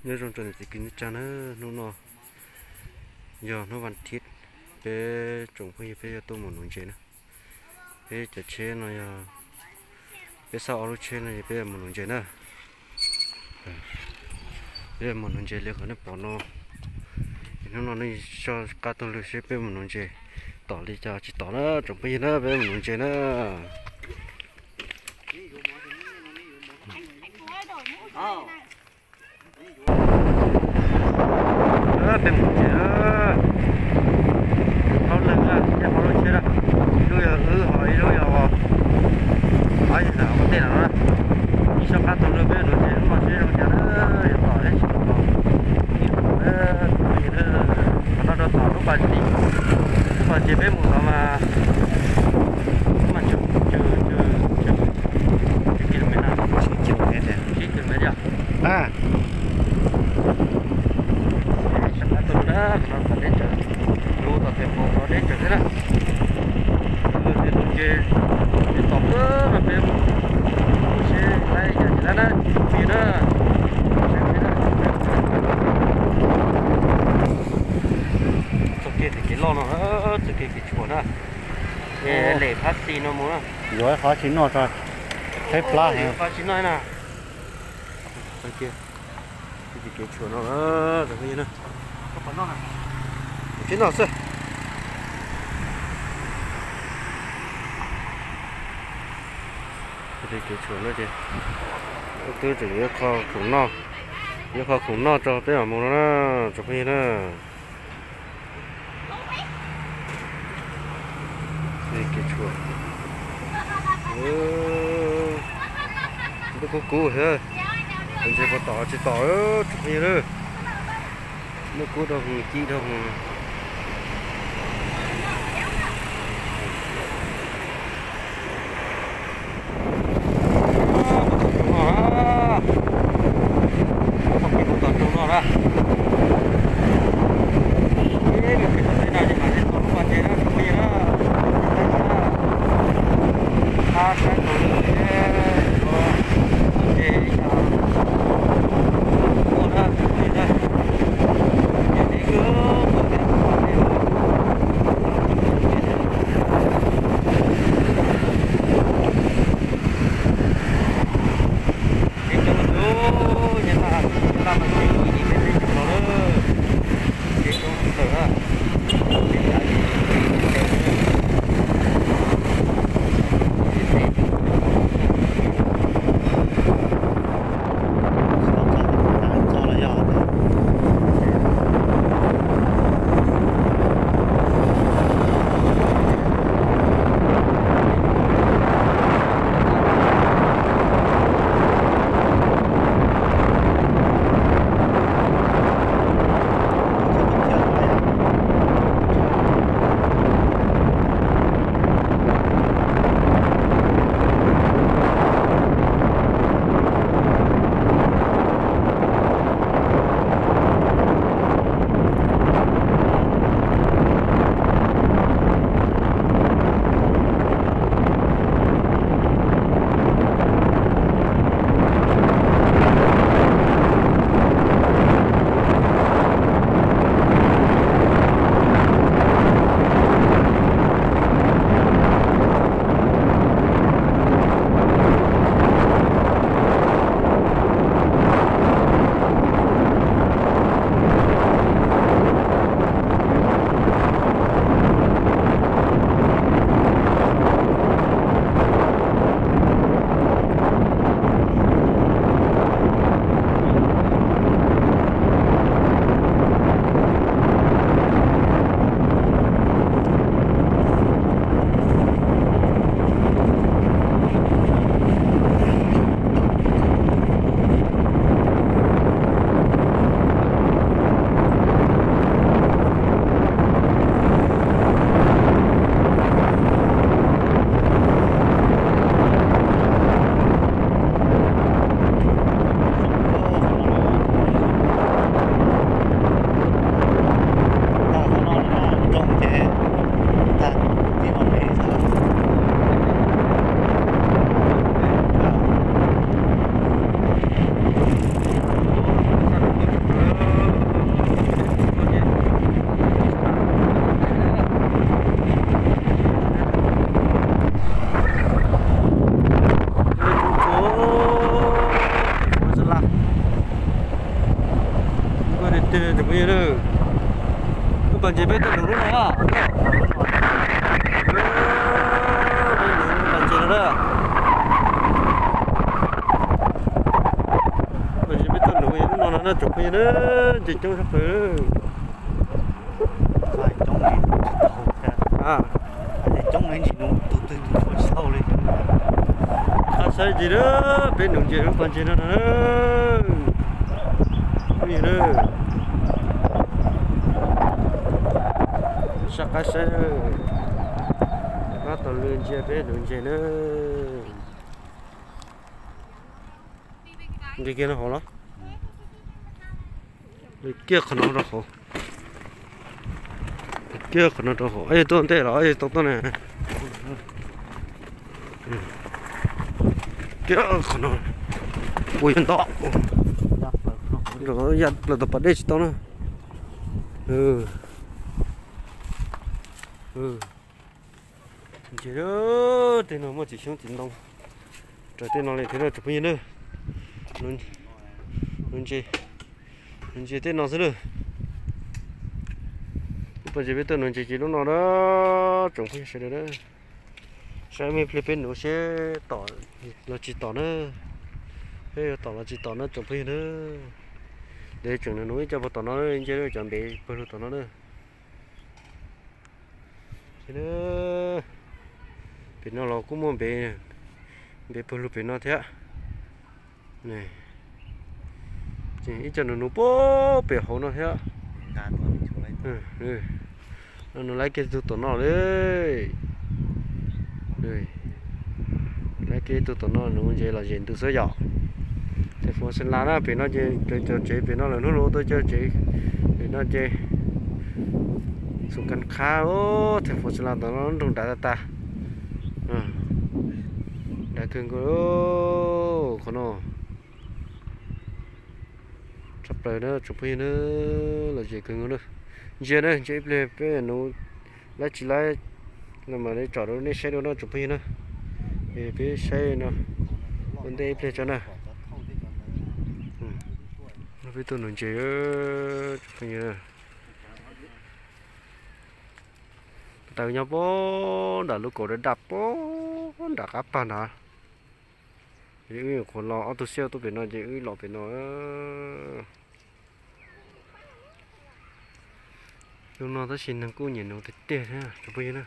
Nyob zoo rau niam txiv kwv tij neej tsa na, hnub no yog hnub vas thiv, peb tsoom phooj ywg peb yuav tuaj mus nuv ntses na. Peb cov tsheb no yog peb xauj ob lub tsheb no es peb yuav mus nuv ntses na. Peb yuav mus nuv ntses li qhov nej pom no. Hnub no nej soj qab taug lw seb peb mus nuv ntses tom li cas tsis tom na, tsoom phooj ywg na, peb mus nuv ntses na. Peb mus nuv ntses na. Hauv leeg na, tej hauv lub tsheb na, ib lub yog wb ho ib lub yog ob yawg ntawm ua ntej no na. Ib soj qab taug lw peb nuv ntses hnub no seb zoo cas na, yuav tom thiab tsis tom. Qhov no rau tom lub pas tsev, lub pas tsev peb mus tod mas, mas tsum tsum tsum tsum kilomev, tsib kilomev yog. Soj qab taug lw na, qhov no tom deb tsawv, lub tom pem pom qhov deb tsawv thiab na. Tus ntses tom kawg no peb mus seb laib yam tsis laib na, tsis pom peb na. Txoj kev tim kev loj no, txoj kev kev tshuam na, lem phab xis no mus na. Yuav qhov tsis noj tso, tshaib plab heev. Qhov tsis noj na. Tim kev tshuam no, tsis noj xwb. Kev tshuam no ces twb tseem yuav kho khoom noj, yuav kho khoom noj tso peb mam mus no na, tsoom phooj ywg na. Kev tshuam, ntuj kub kub thiab, ntses puas tom tsis tom, tsoom phooj ywg na. Ntuj kub dhau heev, ci dhau heev. Tom tsoos no na, txoj kev mus tom tsoos no na. Ib mus pem tom tej no ces mam li txog lub pas tsev na, tsoom phooj ywg na. Ab, saib tau lwm thiab, txoj kev ib yam tuaj na, tsoom phooj ywg na. Ces deb kawg nkaus thiab. Ua tiag tiag cov phooj ywg na, lub pas ntses peb tuaj nuv lub no na. Peb nuv lub pas ntses no na. Pas ntses peb tuaj nuv lub no no na tsoom phooj ywg na, ntses coob tshaj plaws. Qab saib ntses na, peb nuv ntses lub pas ntses no na. Phooj ywg na, sab qab saib, pab tau lw ntsia peb nuv ntses na. Nqis kiag no hauv los? Kiag qhov no rau hauv. Kiag qhov no rau hauv, yog tuaj ntej los yog tau tuaj na. Kiag qhov no. Ua yog nto. Ya plaws tau pas dej tsis tau na. Ntses tej no muaj txiv xyoob txiv ntoo raws tej no li thiab na tsoom phooj ywg na. Nuv ntses, nuv ntses tej no xwb na. Lub pas ntses peb tuaj nuv ntses ces lub no na tsoom phooj ywg sawv daws na. Saib me pliag peb nuv seb tom los tsis tom na. Peb yuav tom los tsis tom na tsoom phooj ywg na. Ntev tseem nuv ib co puag tom no, nce cov npev pawg lug tom no na. Pem no los kuj muaj npev, npev pawg lug pem no thiab. Ib co nuv nuv puag pem hauv no thiab. No nuv laib kiag tug tom no li. Laib kiag tug tom no nuv ntses los zem ntws xwb yom. Theem Fuv Xeem Las na pem no ces cov tsev pem no lawm hnub lus tuaj cog tsev pem no ces xus kas qhab, theem Fuv Xeem Las tom no nroog dav tag tag. Dav kawg nkaus qhov no. Tshaj plaws na tsoom phooj ywg na, lom zem kawg nkaus na. Ntsia na, ntsia ib pliag peb nuv laib tsis laib los mam li tsom rau nej saib dua no tsoom phooj ywg na. Es peb saib no ua ntej ib pliag tso na. Peb tuaj nuv ntses tsoom phooj ywg na. Taws nyob puag nram lub kaum daj daj puag nram qab pag nrad. Wb nyuam qhuav los ob tug xiab tuaj pem no ces wb los pem no. Lub no tab sis neeg kuj nyiam nuv tiag tiag thiab tsoom phooj ywg na.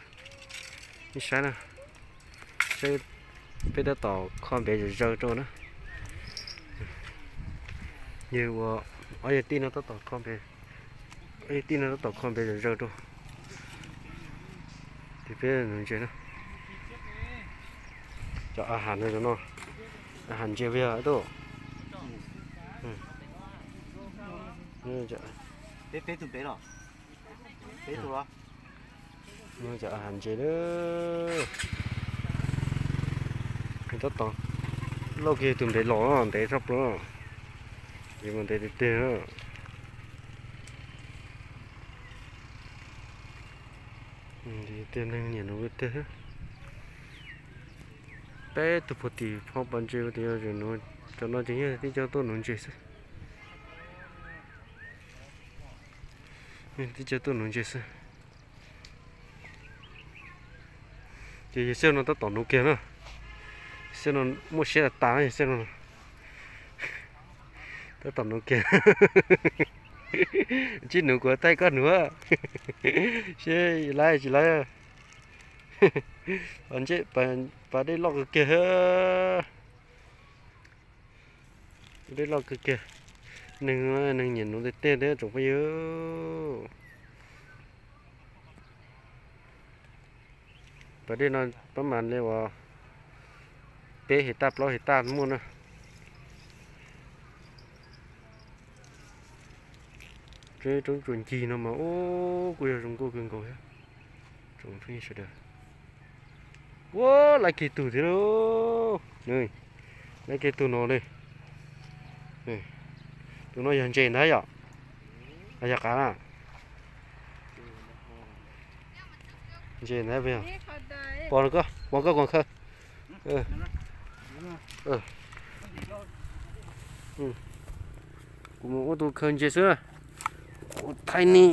Nej saib na, saib peb tab tom kho npev zom zaws rau na. Yog ua ob yawg tij no tab tom kho npev, ob yawg tij no tab tom kho npev zom zaws rau. Ces peb nuv ntses na. Cov a has no, a has ntses puas yog tuaj? Peb tug npev los? Peb tug los? Cov a has ntses na. Tab tom lauj kiag tus npev los no ntev tshaj plaws, ntev mas ntev tiag tiag. Tiag tiag, neeg nyiam nuv tiag. Peb tug puag tim phau pas ntses ua tias yog nuv, cov no ces yog tib co tuaj nuv ntses xwb. Tib co tuaj nuv ntses xwb. Ces yawg Xiab no tab tom nuv kiag na. Xiab no muaj siab tas tas na yawg Xiab no. Tab tom nuv kiag. Tsis nuv kuv thaij koj nuv seb laib tsis laib. Pas ntses, pas dej loj kawg kiag. Dej loj kawg kiag. Neeg, neeg nyiam nuv tiag tiag thiab tsoom phooj ywg. Pas dej no pab mas li uas peb hais taj plaub hais taj muaj na. Roob tsuas ncig no mas ub kuj yog zoo nkauj kawg nkaus thiab tsoom phooj ywg sawv daws. Ua laib kiag tug thiab lauj. Laib kiag tug no li. Tus no yog ntses ntag yom? Los yog qav na? Ntses ntag puas yog? Pom koj, pom koj kuas khaw. Ntses, Kuv mus ua tus khaws ntses xwb. Kuv thaij nej.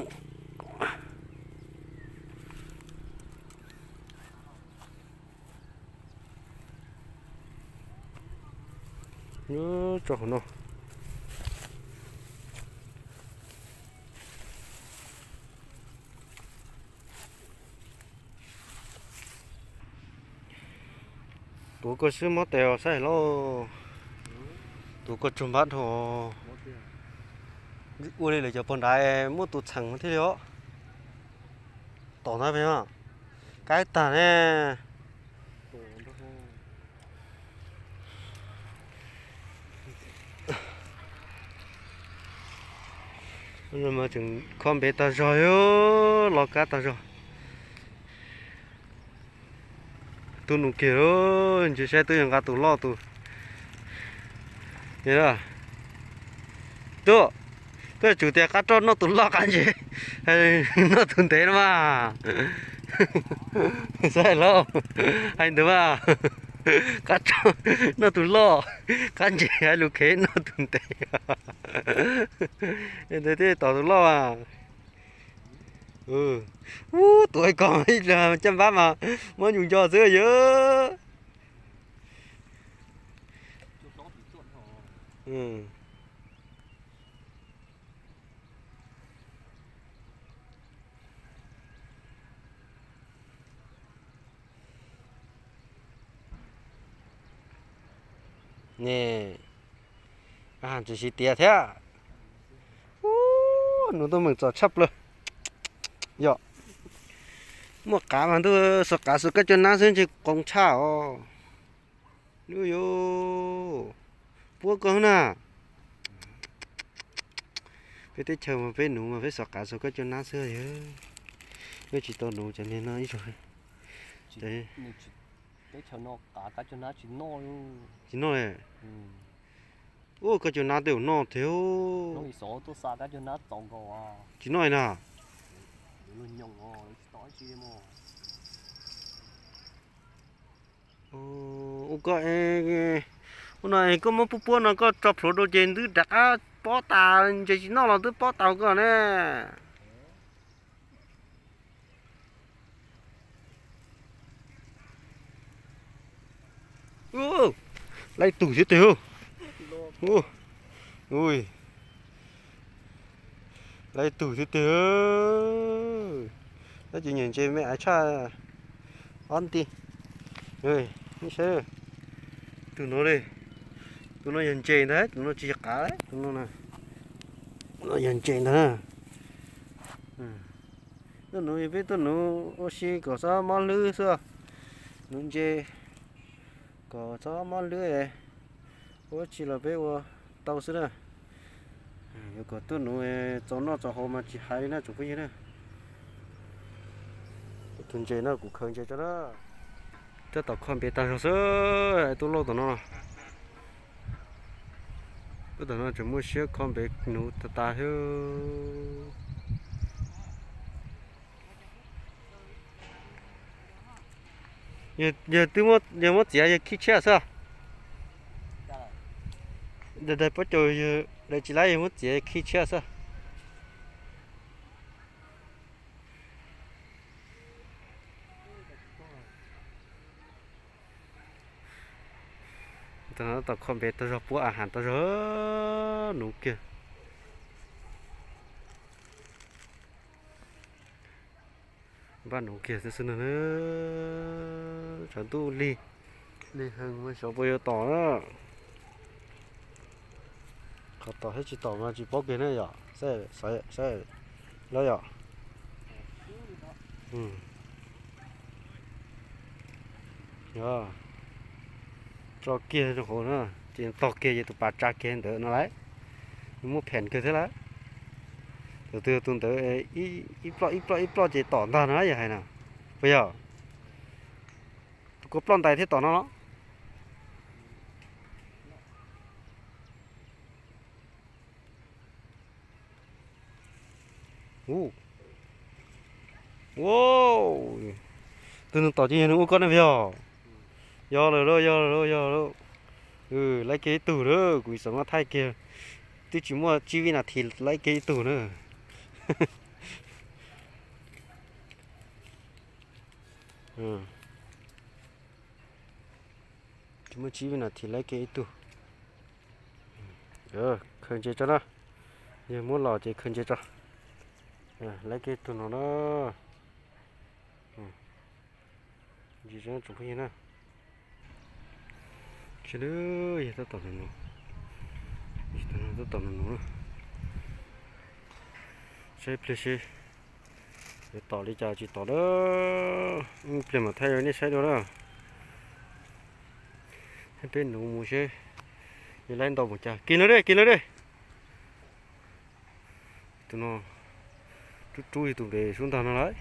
Tso hauv no. Tuav koj swb mob tes os saib lauj. Tuav koj tsuag npab dhau. Ua li lawv cov pog nrad muaj tus txheem thiaj li os. Tom ntag peb, qaib tag ne. Tseem kho npe tag zog, los kab tag zog. Tub nus kiag, ntsia saib twb yuav nqa tus loj tus. Tub, twb tsum tias qab roj noj tus loj qab ntses, noj tus ntev no mas. Saib lauj, hais ntawd mas, qab roj noj tus loj, qab ntses hais lus khev noj tus ntev. Ntawd thiaj tom tus loj mas. Ub, tuav ib ko ib caj npab mas muab nyuj nco xwb yog. Ne, tsis siv tiav thiab. Ub, nws tuaj meem txom tshaj plaws. Yog muaj qav mas ntuj, xuas qav xuas kab cov nab xwb ntshe qoos tshaj os. Lub yuav puab koj na. Peb teb chaws mas peb nuv mas peb xuas qav xuas kab cov nab xwb yog. Peb tsis tau nuv cov niag no ib zaug. Tsis noj li. Ua kab cov nab tej zaum noj thiab. Tsis noj li na. Ua koj, ua no es koj muab puab puab no koj tso plhuav rau ces twb rov qab pob tas, ntses tsis noj los twb pob tas koj ne. Lawv tus thiab tig. Lawv tus thiab tig. Tab sis nyiam ntses me aiv tshaj ob nti. Saib, tus no li, tus no yog ntses ntag, tus no tsis yog qav, tus no, no yog ntses ntag. Tuaj nuv, peb tuaj nuv ua si kom txhob mob hlwb xwb. Nuv ntses kom txhob mob hlwb, ua tsi los peb ua tau xwb na. Yuav kom tuaj nuv txaus noj txaus haus mas tsis hais li na tsoom phooj ywg na. Tus ntses no kuv khaws ntses tso na. Tab tom kho npe tag zog xwb, tuaj lauj tom no. Ub, tom no tseem muaj siab kho npe nuv tas tas thiab. Yog twb, yog muab txiav yog khib tshiab xwb. Daig pob caus yog daig tsis laib yog muab txiav khib tshiab xwb. Tom kho npe tau zog puab a has tau zog nuv kiag. Npaj nuv kiag xwb xwb no. Tshav ntuj lig, lig heev mas xyov puas yuav tom na. Qhov tom thiab tsis tom mas tsis paub kiag na yom. Saib, saib lawm yom. Tso kiag rau hauv na, ces tog kiag ces tus pas tsa kiag ntawd no lauj. Nws muaj phem kawg thiab lauj. Tus twg tus ntawd ib ploj ib ploj ib ploj ces tom ntag no yog hais no. Puas yog? Tus kua ploj ntais thiab tom no los. Tus nws tom ces yog nws ua koj ne puas yog? Yog lawm lauj, yog lawm lauj, yog lawm lauj. Laib kiag ib tug na, kuv xav muab thaij kiag. Twb tsis muaj tsib vib nas this laib kiag ib tug na. Tsis muaj tsib vib nas this laib kiag ib tug. Khaws ntses tso na. Yog muab los ces khaws ntses tso. Laib kiag ib tug no na. Ntsis tsoom phooj ywg na. Yog tab tom nus nus, tab tom nus nus na. Saib pliag seb yuav tom li cas tsis tom na. Ib pliag mam thaij rau nej saib dua na. Peb nuv mus seb yuav laib ntau mus cas. Kis lawm dej, kis lawm dej. Tus no rub rub tus pem sub ntag no lawm.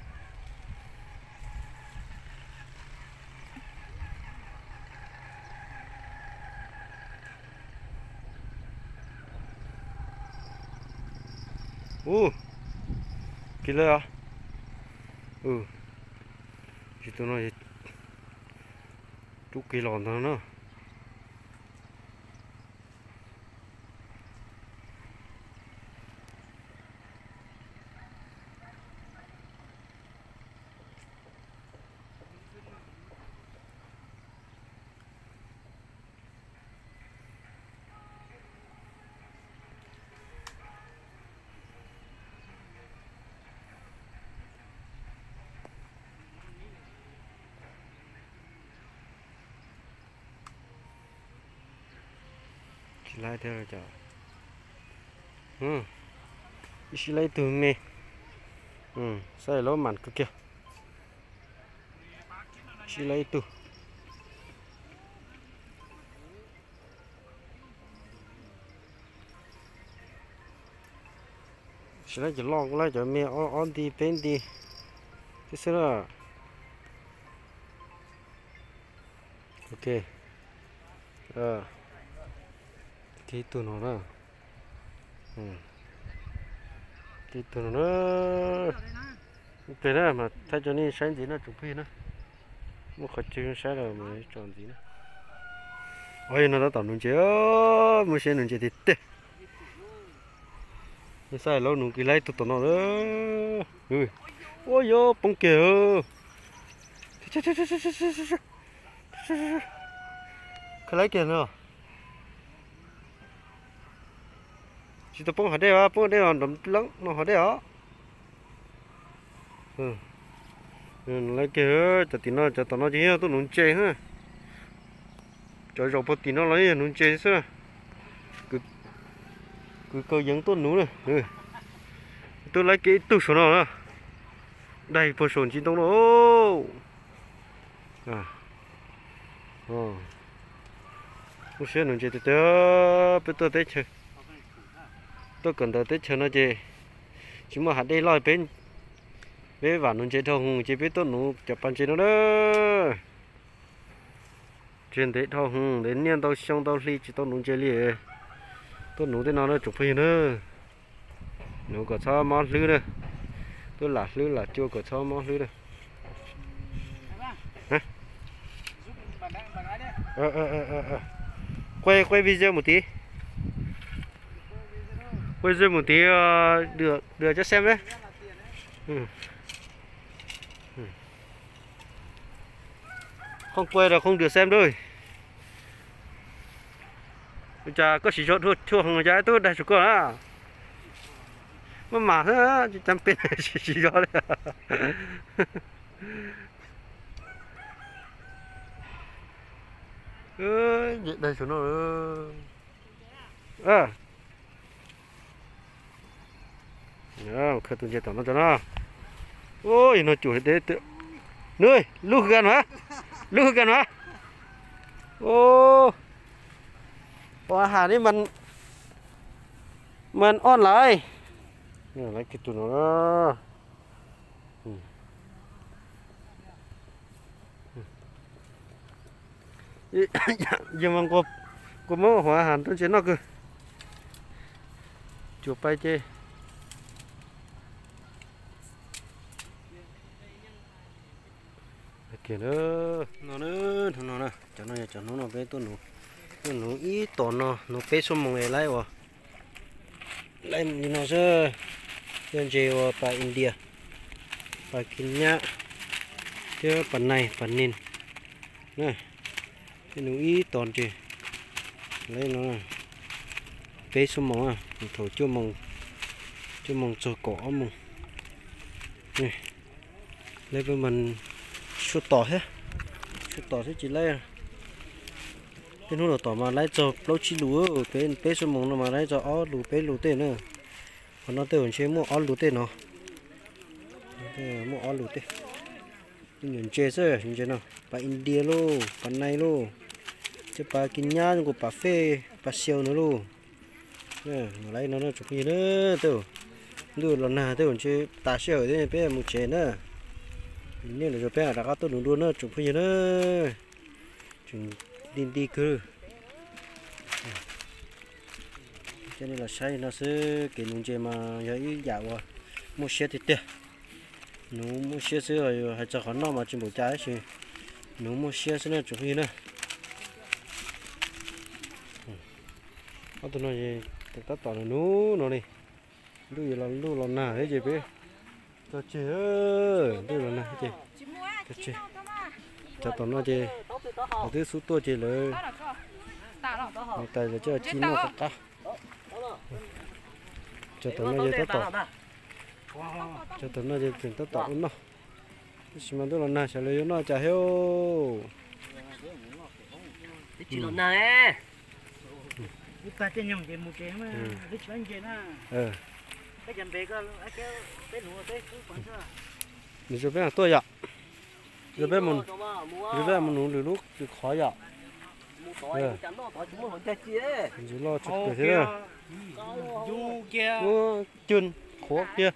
Ub, kis lawm os. Tus no rub kis los ntag no na. Tsis laib thiab cov. Ib sib laib ib tug me. Saib lub mam kawg kiag. Sib laib ib tug. Sib laib cov loj, kuv laib cov me ob nti peb nti xwb xwb na. Ok. Ib tug no na. Ib tug no na. Ib pliag na mas thaij rau nej saib ntxiv no tsoom phooj ywg na. Muaj qhov chaw saib los mus tso ntxiv na. Os, yog no tab tom nuv ntses, muaj siab nuv ntses tiag tiag. Nej saib lub nuv kis laib ib tug tom no. Ua yuav poob kiag. Khaws laib kiag no. Tsis tau poob hav dej, poob dej nrov leeb no hav dej os. Laib kiag, cov tim no cov tom no ces yog tuaj nuv ntses na. Cov zaum puag tim no los yog nuv ntses xwb. Kwv kaus yeev tuaj nuv na. Twb laib kiag ib tug saum no na. Daig puag saum ntsis ntoo no. Muaj siab nuv ntses tiag tiag. Peb tuaj teb chaws, tuaj kawm ntawv teb chaws no ces tsis muaj hav dej loj, peb, peb vam nuv ntses dhau hwv ces peb tuaj nuv cov pas ntses no na. Ntses ntev dhau hwv, ntev niaj ntau xyoo ntau hli tsis tau nuv ntses li. Tuaj nuv tej no na tsoom phooj ywg na. Nuv kom txhob mob hlwb na. Tuaj lam hlwb lam cua kom txhob mob hlwb na. Quay, quay video một tí. Quay video một tí, ờ, được, được cho xem đấy. Ừ. Ừ. Không quay là không được xem đâu. Ua cas koj siv zog dhuaj thuaj hwv cas twb daig saum koj na. Maj mam xwb, tsis cam peb siv zog li. Daig saum no. Khawb tus ntses tom no tso no. Ui, no cuam deb. Nws, lub hwj kas mas, lub hwj kas mas. Ô, ua has li mas, mas oj lawm. Lawv kiag tus no. Yog mas nquas, nquas muab huav has rau ntses noj kawg. Cuam pais ces. Kiag no, no, cov no yog cov hnub no peb tuaj nuv. Nuv ib tom no nuv peb xuab moos es laib ua, laib li no xwb. Yog ntses uas pas India, pas Kenya, thiab pas nais pas nin. Nuv ib tom ntses, laib no peb xuab moos, thaum cuaj moos txog kaum ob moos. Laib peb mas suab tom thiab, suab tom thiab tsis laib. Tej hnub los tom mas laib txog plaub tsib lus, peb xuab moos no mas laib txog ob lus peb lus tej na. Qhov no tej zaum ntshe muaj ob lus tej no, muaj ob lus tej. Nyuam ntses xwb, ntses no pas India lauj, pas nais lauj, thiab pas Kenya, nkaus pas fej, pas xiaus no lauj. Laib no tsoom phooj ywg na, tej zaum ntuj los nag tej zaum ntshe tas sij hawm thiab peb mus tsev na. Nej los zov peb rov qab tuaj nuv dua na tsoom phooj ywg na. Tseem nti nti kawg. Coj nej los saib no xwb, kev nuv ntses mas yog ib yam uas muaj siab tiag tiag. Nuv muaj siab xwb, hais txog qhov noj mas tsis npaum cas tab sis nuv muaj siab xwb na tsoom phooj ywg na. Ob tug no tab tom nuv no li, ntuj yuav los ntuj los nag thiab ces peb tso tseg, ntuj los nag thiab ces tso tseg. Cov tom no ces lawv twb xub tuaj ces lawv mus tais lawv coj ci noj qab qab. Cov tom no ces tab tom, cov tom no ces tseem tab tom ua noj, tab sis mas ntuj los nag xyov lawv yuav noj cas thiab. Nws zoo peb tuaj yom, zoo peb mus, zoo peb mus nuv lwm lub lwm qhov yom. Ntsis loj tshaj plaws thiab. Ua cug qhuav kiag.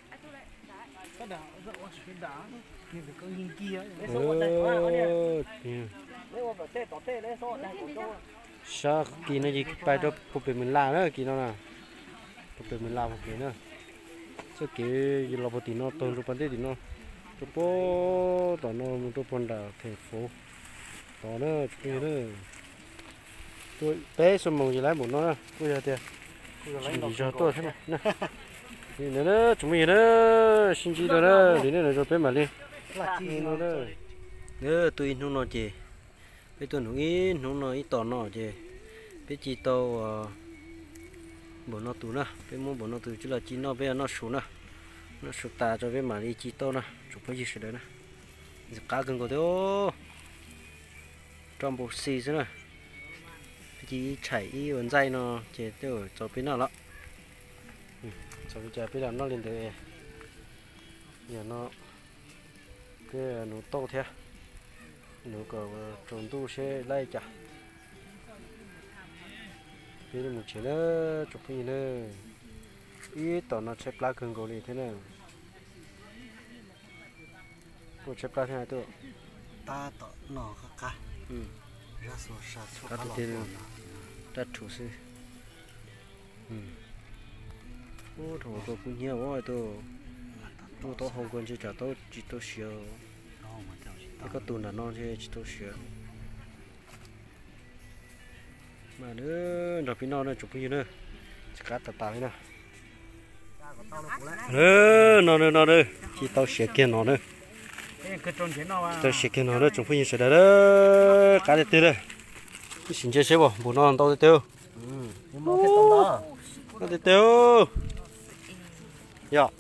Sab kis no ces pais rau puag pem Mes Las na, kis no na, puag pem Mes Las puag pem na. Txoj kev los puag tim no taug rau pas ntej tim no, rau puag tom no mus rau puag nram them fauv tod na tsoom phooj ywg na. Tuaj peb xuab moos ces laib npaum no na, kuj yog tias tsis ntim zog tuaj thiab na. Tsoom phooj ywg na, sib ntsib dua na, li nej los zov peb mam li. Tuaj ib hnub no ces, peb tuaj nuv ib hnub no ib tom no ces peb ci tau npaum no tus na, peb muab npaum no tus coj los ci noj, peb noj su na, noj su tas tso peb mam li ci tau na tsoom phooj ywg sawv daws na. Ntxim qab kawg nkaus thiab, roj npau xi xwb na. Peb ci ib tshaim ib ua ntxaij no ces twb txaus peb noj lawm. Txaus li cas peb lam noj li ntawd. Yog no peb nuv tauj thiab, nuv kom tsaus ntuj seb laib li cas. Peb mus tsev na tsoom phooj ywg na. Ib tom no tshaib plab kawg nkaus li thiab na. Kuj tshaib plab thiab tuaj. Tab tom no qab qab, qab tiag tiag, raj rhuv xwb. Ub, dhau koj kub hnyiab ua tuaj, tuaj taub hau koj ntshe tsam taub tsis tau siav. Koj tus nram no ntshe tsis tau siav. Mas nrog peb noj na tsoom phooj ywg na, tsis qab tas tas li na. No no no, ci tau siav kiag no na. Tau siav kiag no na tsoom phooj ywg sawv daws na. Qab tiag tiag na. Ib sim ntsia seb npaum no ntau tiag tiag. Qab tiag tiag. Yog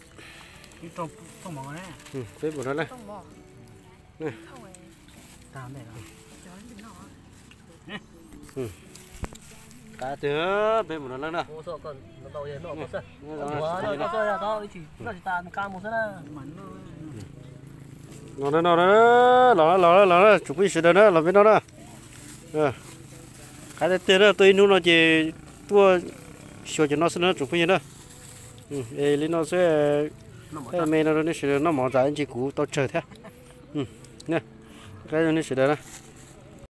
peb npaum no na. Qab tiag, peb mus no lawm na. No no no, los los los, tsoom phooj ywg sawv daws na, los peb noj na. Qab tiag tiag na, tuaj ib hnub no ces tuaj xyuas cov no xwb na tsoom phooj ywg na. Es li no xwb, me no rau nej sawv daws noj mov, tsam ntsis kuv tau tsawg thiab. Qab nej sawv daws na.